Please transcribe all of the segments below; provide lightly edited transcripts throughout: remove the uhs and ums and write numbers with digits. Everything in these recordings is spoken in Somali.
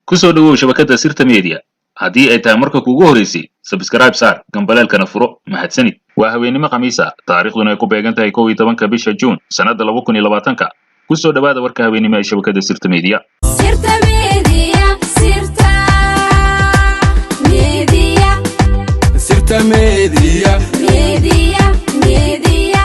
Ku soo dhowow shabakadda Sirta Media. Haddii ay tahay marka kuugu horeysay, subscribe saar, gambaleelkana furo. Mahadsanid. Waa habeennimo Khamiisa, taariikhduna ay ku beegan tahay 11-ka bisha Juun, sannadda 2020-ka. Ku soo dhowaada warka habeennimo ee shabakadda Sirta Media. Sirta Media, Sirta Media. Sirta Media. Media, Media.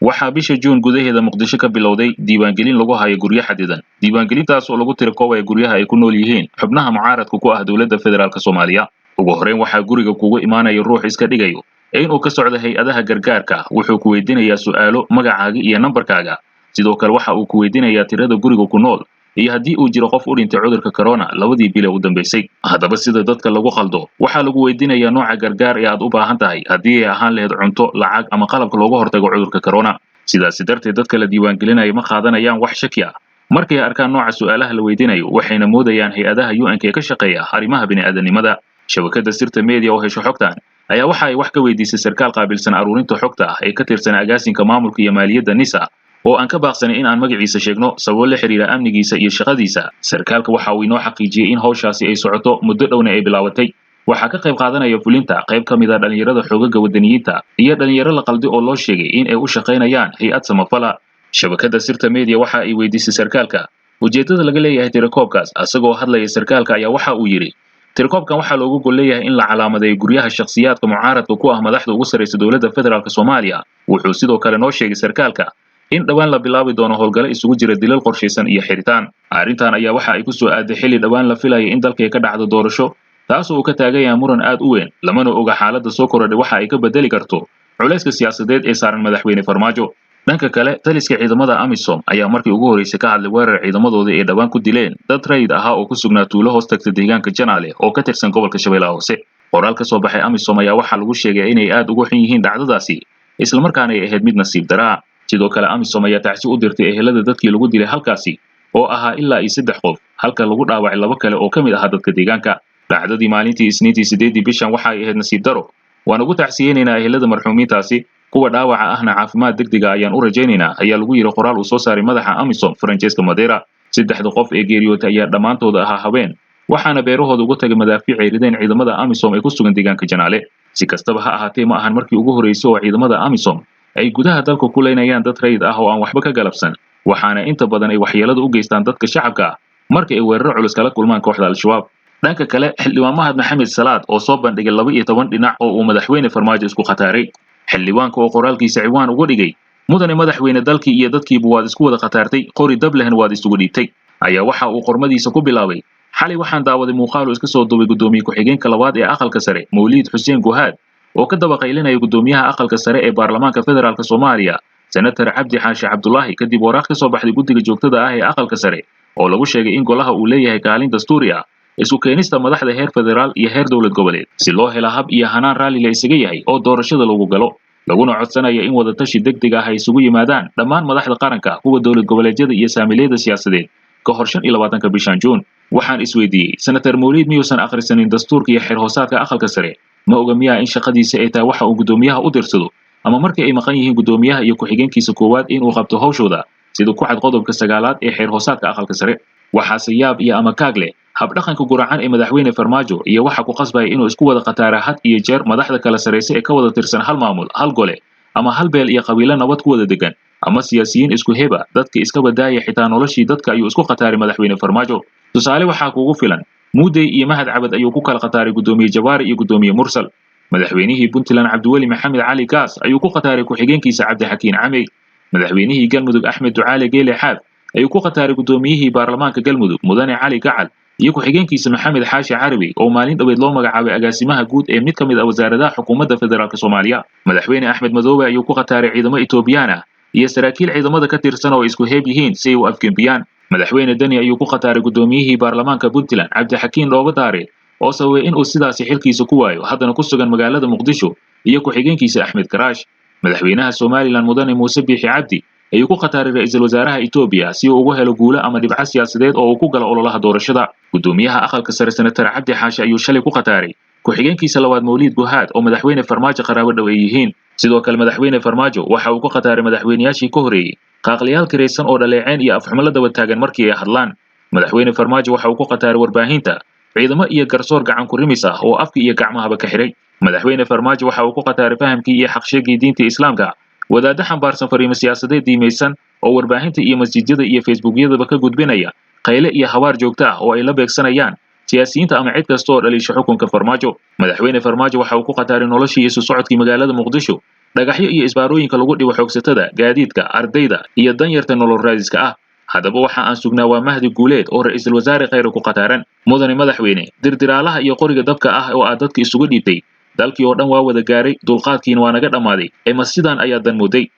Waxaa bisha Juun gudaheeda Muqdisho ka bilowday diiwaangelin lagu hayo guryo xadidan, diiwaangelintaas oo lagu tirakoobaya guryaha ay ku nool yihiin xubnaha mucaaradka ku ah dowladda federaalk Soomaaliya. Ugu horreyn, waxaa guriga kugu imaanaya ruux iska dhigayo inuu ka socdo hay-adaha gargaarka. Wuxuu ku weydiinayaa su'aalo, magacaaga iyo nambarkaaga. Sidoo kale waxa uu ku weydiinayaa tirada guriga ku nool iyo haddii uu jiro qof u dhintay cudurka corona 2dii bil ee u dambaysay. Haddaba, sida dadka lagu qaldo, waxaa lagu weydiinayaa nooca gargaar ee aad u baahan tahay, haddii ay ahaan lahayd cunto, lacag ama qalabka looga hortago cudurka corona. Sidaasi darteed, dadka la diiwaangelinaya ma qaadanayaan wax shaki ah markay arkaan nooca su'aalaha la weydiinayo, waxayna moodayaan hay-adaha UN-ka ee ka shaqeeya arrimaha bini'aadanimada. Shabakadda Sirta Media oo hesho xogtan ayaa waxa ay wax ka weydiisay sarkaal qaabilsan aruurinta xogta ah ee ka tirsan agaasinka maamulka iyo maaliyadda NISA, oo aan ka baaqsanay in aan magaciisa sheegno sababo la xiriira amnigiisa iyo shaqadiisa. Sarkaalka waxa uu inoo xaqiijiyey in hawshaasi ay socoto, muddo dhowna ay bilaabatay. Waxaa ka qayb qaadanaya fulinta qayb ka mid a dhalinyarada xoogaga wadaniyiinta iyo dhalinyaro la qaldi oo loo sheegay in ay u shaqaynayaan hay-ad samafala. Shabakadda Sirta Media waxa ay weydiisay sarkaalka ujeeddada laga leeyahay tirakoobkaas. Asagoo hadlaya sarkaalka ayaa waxa uu yidhi: "Tirakoobkan waxaa loogu gol leeyahay in la calaamadeeyo guryaha shakhsiyaadka mucaaradka ku ah madaxda ugu sarraysa dowladda federaalk Soomaaliya." Wuxuu sidoo kale noo sheegay sarkaalka in dhowaan la bilaabi doono howlgalo isugu jira dilal qorshaysan iyo xiritaan. Arrintan ayaa waxa ay ku soo aaday xilli dhowaan la filaya in dalkay ka dhacdo doorasho, taasoo uu ka taagan yahay muran aad u weyn, lamana oga xaaladda soo korodhay waxa ay ka bedeli karto culayska siyaasadeed ee saaran madaxweyne Farmaajo. Dhanka kale, taliska ciidamada AMISOM ayaa markii ugu horreysay ka hadlay weerar ciidamadooda ay dhowaan ku dileen dad rayid ahaa oo ku sugnaa tuulo hoos tagta deegaanka Janaale oo ka tirsan gobolka Shabeellaha Hoose. Qoraal ka soo baxay AMISOM ayaa waxaa lagu sheegay inay aad ugu xun yihiin dhacdadaasi, islamarkaana ay ahayd mid nasiib daraa. Sidoo kale, AMISOM ayaa tacsi u dirtay ehelada dadkii lagu dilay halkaasi oo ahaa ilaa iyo 3 qof, halka lagu dhaawacay 2 kale oo ka mid ahaa dadka deegaanka. "Dhacdadii maalintii Isniintii 8dii bishan waxa ay ahayd nasiib daro. Waan ugu tacsiyeynaynaa ehelada marxuumiintaasi, kuwa dhaawaca ahna caafimaad degdega ayaan u rajaynaynaa," ayaa lagu yidhi qoraal uu soo saaray madaxa AMISOM, Francesco Madera. 3da qof ee geeriyootay ayaa dhammaantooda ahaa haween, waxaana beerahooda ugu tagay madaafiic ay rideen ciidamada AMISOM ee ku sugan deegaanka Janaale. Si kastaba ha ahaatee, ma ahan markii ugu horreysay oo ciidamada AMISOM ay gudaha dalka ku leynayaan dad rayid ah oo aan waxba ka galabsan, waxaana inta badan ay waxyeelada u geystaan dadka shacabka ah marka ay weeraro culus kala kulmaan kooxda Al-Shabaab. Dhanka kale, xildhibaan Mahad Maxamed Salaad oo soo bandhigay 12 dhinac oo uu madaxweyne Farmaajo isku khataaray. Xildhibaanka oo qoraalkiisa ciwaan uga dhigay "Mudane madaxweyne, dalkii iyo dadkiiba waad isku wada khataartay, qori dab lehna waad isugu dhiibtay," ayaa waxa uu qormadiisa ku bilaabay: "Xalay waxaan daawaday muuqaal uu iska soo duubay guddoomiye ku-xigeenka labaad ee aqalka sare, Mawliid Xuseen Guhaad, oo ka daba qaylinaya guddoomiyaha aqalka sare ee baarlamaanka federaalk Soomaaliya, Senator Cabdi Xaashi Cabdulaahi, kadib waraaq ka soo baxday guddiga joogtada ah ee aqalka sare oo lagu sheegay in golaha uu leeyahay kaalin dastuuri ah isku keenista madaxda heer federaal iyo heer dowlad goboleed, si loo hela hab iyo hanaan raalli la isaga yahay oo doorashada lagu galo, laguna codsanaya in wadatashi degdeg ah ay isugu yimaadaan dhammaan madaxda qaranka, kuwa dowlad goboleedyada iyo saamiilyada siyaasadeed ka hor 25-ka bishan Juun. Waxaan isweydiiyey, Senator Mawliid miyuusan akhrisanin dastuurka iyo xeer hoosaadka aqalka sare? Ma oga miyaa in shaqadiisa ay tahay waxa uu guddoomiyaha u dirsado, ama markii ay maqan yihiin guddoomiyaha iyo ku-xigeenkiisa koowaad inuu qabto hawshooda, sida ku cad qodobka 9aad ee xeer hoosaadka aqalka sare? Waxaase yaab iyo ama kaag leh habdhaqanka guracan ee madaxweyne Farmaajo iyo waxa ku qasbaya inuu isku wada khataara had iyo jeer madaxda kala sarraysa ee ka wada tirsan hal maamul, hal gole ama hal beel iyo qabiilo nabad ku wada degan, ama siyaasiyiin isku heba. Dadka iska badaaya, xitaa noloshii dadka ayuu isku khataaray madaxweyne Farmaajo. Tusaale waxaa kugu filan, Muudey iyo Mahad Cabad ayuu ku kala khataaray guddoomiye Jawaari iyo guddoomiye Mursal. Madaxweynihii Puntland, Cabdiweli Maxamed Cali Gaas, ayuu ku khataaray ku-xigeenkiisa Cabdixakiin Camey. Madaxweynihii Galmudug, Axmed Ducaale Geele Xaaf, ayuu ku khataaray guddoomiyihii baarlamaanka Galmudug, Mudane Cali Gacal, iyo ku-xigeenkiisa Maxamed Xaashi Carabi, oo maalin dhoweed loo magacaabay agaasimaha guud ee mid ka mid ah wasaaradaha xukuumadda federaalk Soomaaliya. Madaxweyne Axmed Madoobe ayuu ku khataaray ciidamo Etoobiyaan ah iyo saraakiil ciidamada ka tirsan oo ay isku heeb yihiin si ay u afgembiyaan. Madaxweyne Deni ayuu ku khataaray guddoomiyihii baarlamaanka Puntland, Cabdixakiin Dhoobadaare, oo sababay in uu sidaasi xilkiisa ku waayo, haddana ku sugan magaalada Muqdisho, iyo ku-xigeenkiisa Axmed Karaash. Madaxweynaha Somaliland, Mudane Muuse Biixi Cabdi, ayuu ku khataaray ra'iisul wasaaraha Etoobiya si uu ugu helo guulo ama dhibco siyaasadeed oo uu ku galo ololaha doorashada. Guddoomiyaha aqalka sare, Senator Cabdi Xaashi, ayuu shalay ku khataaray ku-xigeenkiisa labaad, Mawliid Guhaad, oo madaxweyne Farmaajo qaraabo dhow ay yihiin. Sidoo kale, madaxweyne Farmaajo waxa uu ku khataaray madaxweynayaashii ka horreeyey. Qaaqlayaal kiraysan oo dhaleeceen iyo afxumo la daba taagan markii ay hadlaan. Madaxweyne Farmaajo waxa uu ku qataaray warbaahinta ciidamo iyo garsoor gacan ku rimis ah oo afka iyo gacmahaba ka xiray. Madaxweyne Farmaajo waxa uu ku qataaray fahamkii iyo xaqsheegii diinta Islaamka wadaaddo xambaarsan fariimo siyaasadeed diimaysan oo warbaahinta iyo masjidyada iyo Facebookyadaba ka gudbinaya qayle iyo habaar joogto ah oo ay la beegsanayaan siyaasiyiinta ama cid kasta oo dhaliisha xukunka Farmaajo. Madaxweyne Farmaajo waxa uu ku qataaray noloshii iyo isu socodkii magaalada Muqdisho, dhagaxyo iyo isbaarooyinka lagu dhibo xoogsatada, gaadiidka, ardayda iyo danyarta nolol raadiska ah. Haddaba waxa aan sugnaa waa Mahdi Guuleed oo ra'iisul wasaare Khayre ku qataaran. Mudane madaxweyne, dirdiraalaha iyo qoriga dabka ah oo aad dadka isugu dhiibtay, dalkii oo dhan waa wada gaaray, dulqaadkiina waa naga dhammaaday, ee ma sidaan ayaa dan mooday?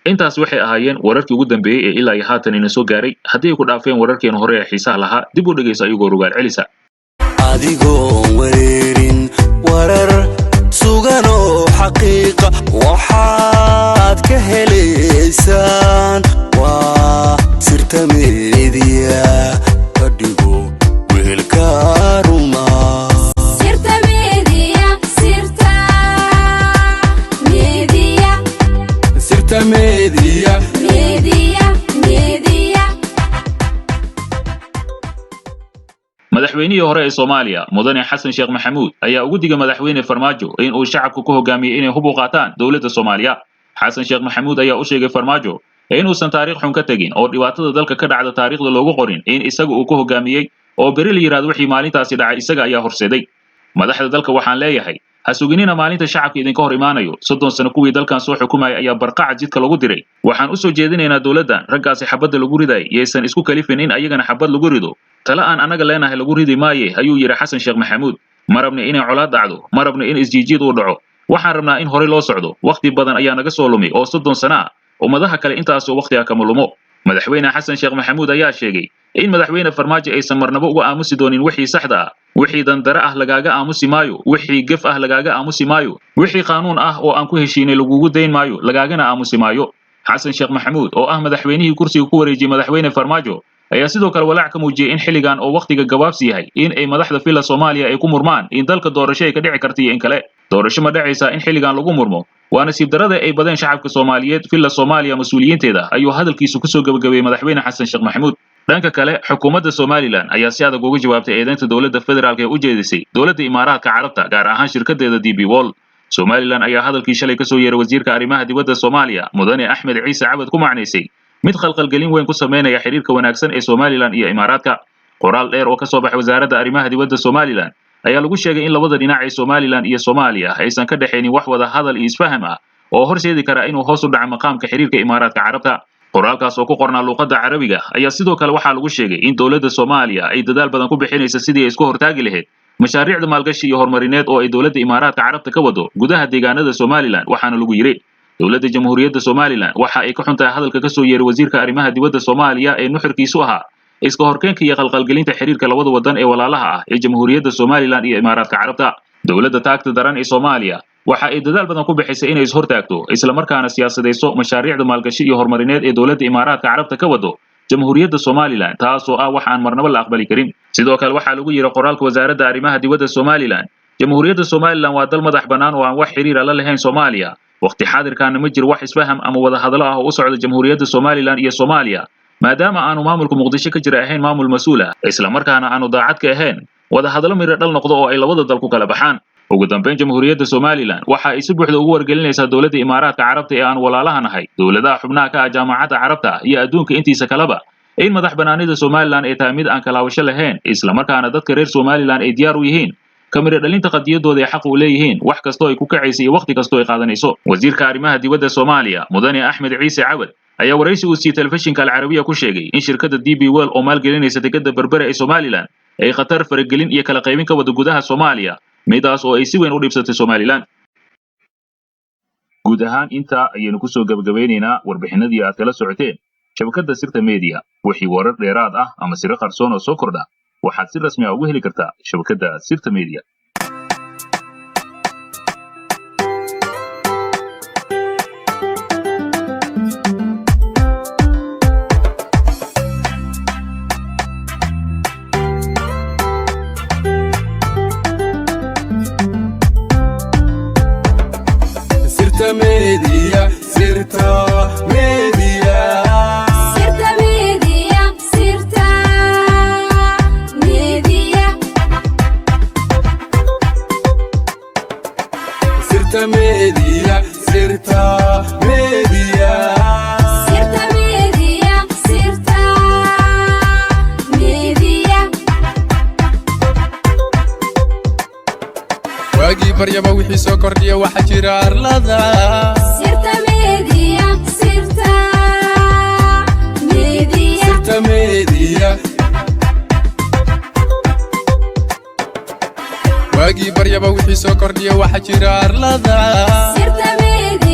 Intaas waxay ahaayeen wararkii ugu dambeeyey ee ilaa iyo haatan ina soo gaaray. Haddii ay ku dhaafeen wararkeena hore ee xiisaha lahaa, dib u dhegayso ayagoo rogaal celisa. Adigoon wareerin, warar suganoo xaqiiqa waxaad ka helaysaan waa Sirta Media. Ka dhigo wehelka ruma. Sirta Media, Sirta Media. Sirta Media. Media, Media. Madaxweynihii hore ee Soomaaliya, Mudane Xasan Sheekh Maxamuud, ayaa ugu digay Madaxweyne Farmaajo in uu shacabka ku hogaamiyey inay hub u qaataan dowladda Soomaaliya. Xasan Sheekh Maxamuud ayaa u sheegay Farmaajo inuusan taariikh xun ka tegin oo dhibaatada dalka ka dhacda taariikhda loogu qorin in isaga uu ku hogaamiyey oo beri la yidhahdo wixii maalintaasi dhacay isaga ayaa horseeday. Madaxda dalka waxaan leeyahay, ha suginina maalinta shacabka idinka hor imaanayo. 30 sano kuwii dalkan soo xukumayay ayaa barqaca jidka lagu diray. Waxaan u soo jeedinaynaa dowladdan raggaasi xabadda lagu riday yaysan isku kalifin in ayagana xabad lagu rido. Tala aan annaga leenahay lagu ridi maaye, ayuu yidhi Xasan Sheekh Maxamuud. Ma rabna inay colaad dhacdo, ma rabna in isjiijiid uu dhaco. Waxaan rabnaa in horey loo socdo. Wakhti badan ayaa naga soo lumay oo 30 sano ah. Ummadaha kale intaasoo wakhti ah kama lumo. Madaxweyne Xasan Sheekh Maxamuud ayaa sheegay in Madaxweyne Farmaajo aysan marnaba uga aamusi doonin wixii saxda ah. Wixii dandare ah lagaaga aamusi maayo, wixii gef ah lagaaga aamusi maayo, wixii qaanuun ah oo aan ku heshiinay lagugu dayn maayo, lagaagana aamusi maayo. Xasan Sheekh Maxamuud oo ah madaxweynihii kursiga ku wareejiyey Madaxweyne Farmaajo ayaa sidoo kale walaac ka muujiyey in xilligan oo wakhtiga gabaabsi yahay in ay madaxda Villa Soomaaliya ay ku murmaan in dalka doorasho ay ka dhici karta iyo in kale. Doorasho ma dhacaysaa in xilligan lagu murmo? Waa nasiib darrada ay badeen shacabka Soomaaliyeed Villa Soomaaliya mas-uuliyiinteeda, ayuu hadalkiisu kusoo gabagabeeyey Madaxweyne Xasan Sheekh Maxamuud. Dhanka kale, xukuumadda Somaliland ayaa si adag uga jawaabtay eedeynta dowladda federaalk ee u jeedisay dowladda Imaaraadka Carabta, gaar ahaan shirkadeeda DP World. Somaliland ayaa hadalkii shalay kasoo yeeray wasiirka arrimaha dibadda Soomaaliya, Mudane Axmed Ciise Cabad, ku macnaysay mid khalkhalgelin weyn ku sameynaya xiriirka wanaagsan ee Somaliland iyo Imaaraadka. Qoraal dheer oo ka soo baxay wasaaradda arrimaha dibadda Somaliland ayaa lagu sheegay in labada dhinac ee Somaliland iyo Soomaaliya aysan ka dhexaynin wax wada hadal iyo isfaham ah oo horseedi kara inuu hoos u dhaco maqaamka xiriirka Imaaraadka Carabta. Qoraalkaas oo ku qornaa luuqadda Carabiga ayaa sidoo kale waxaa lagu sheegay in dowladda Soomaaliya ay dadaal badan ku bixinaysa sidii ay isku hortaagi lahayd mashaariicda maalgashi iyo horumarineed oo ay dowladda Imaaraadka Carabta ka wado gudaha deegaanada Somaliland. Waxaana lagu yidhi, dowladda Jamhuuriyadda Somaliland waxa ay ka xun tahay hadalka ka soo yeeray wasiirka arrimaha dibadda Soomaaliya ee nuxurkiisu ahaa iska horkeenka iyo qalqalgelinta xiriirka labada wadan ee walaalaha ah ee Jamhuuriyadda Somaliland iyo Imaaraadka Carabta. Dowladda taagta daran ee Soomaaliya waxa ay dadaal badan ku bixisay inay ishortaagto islamarkaana siyaasadayso mashaariicda maalgashi iyo horumarineed ee dowladda Imaaraadka Carabta ka wado Jamhuuriyadda Somaliland, taasoo ah wax aan marnaba la aqbali karin. Sidoo kale waxaa lagu yidhi qoraalka wasaaradda arrimaha dibadda Somaliland, Jamhuuriyadda Somaliland waa dal madax bannaan oo aan wax xiriira la lahayn Soomaaliya. Waqti xaadirkaana ma jiro wax isfaham ama wada hadallo ah oo u socda Jamhuuriyadda Somaliland iyo Soomaaliya, maadaama aanu maamulka Muqdisho ka jira ahayn maamul mas-uul ah, islamarkaana aanu daacad ka ahayn wada hadallo miro dhal noqdo oo ay labada dal ku kala baxaan. Ugu dambeyn, Jamhuuriyadda Somaliland waxa ay si buuxda ugu wargelinaysaa dowladda Imaaraadka Carabta ee aan walaalaha nahay, dowladaha xubnaha ka ah Jaamacadda Carabta iyo adduunka intiisa kaleba in madax bannaanida Somaliland ay tahay mid aan kalaawasho lahayn, islamarkaana dadka reer Somaliland ay diyaar u yihiin kamira dhalinta qadiyadooda ay xaq u leeyihiin, wax kastoo ay ku kacaysa iyo wakhti kastoo ay qaadanayso. Wasiirka arrimaha dibadda Soomaaliya, Mudane Axmed Ciise Cawad, ayaa waraysi uu siiyey telefishinka Alcarabiya ku sheegay in shirkadda DP World oo maalgelinaysa dekedda Berbere ee Somaliland ay khatar faragelin iyo kala qaybin ka wada gudaha Soomaaliya, midaas oo ay si weyn u dhibsatay Somaliland. Guud ahaan intaa ayaynu kusoo gabagabeynaynaa warbixinadii aad kala socoteen shabakadda Sirta Media. Wixii warar dheeraad ah ama siro qarsoon oo soo kordha waxaad si rasmi ah ugu heli kartaa shabakadda Sirta Media. Sirta Media, Sirta Media. Waagii baryaba wixii soo kordhiya waxa jira arlada. Sirta Media, Sirta Media. Sirta Media. Waagii baryaba wixii soo kordhiya waxa jira arlada. Sirta Media.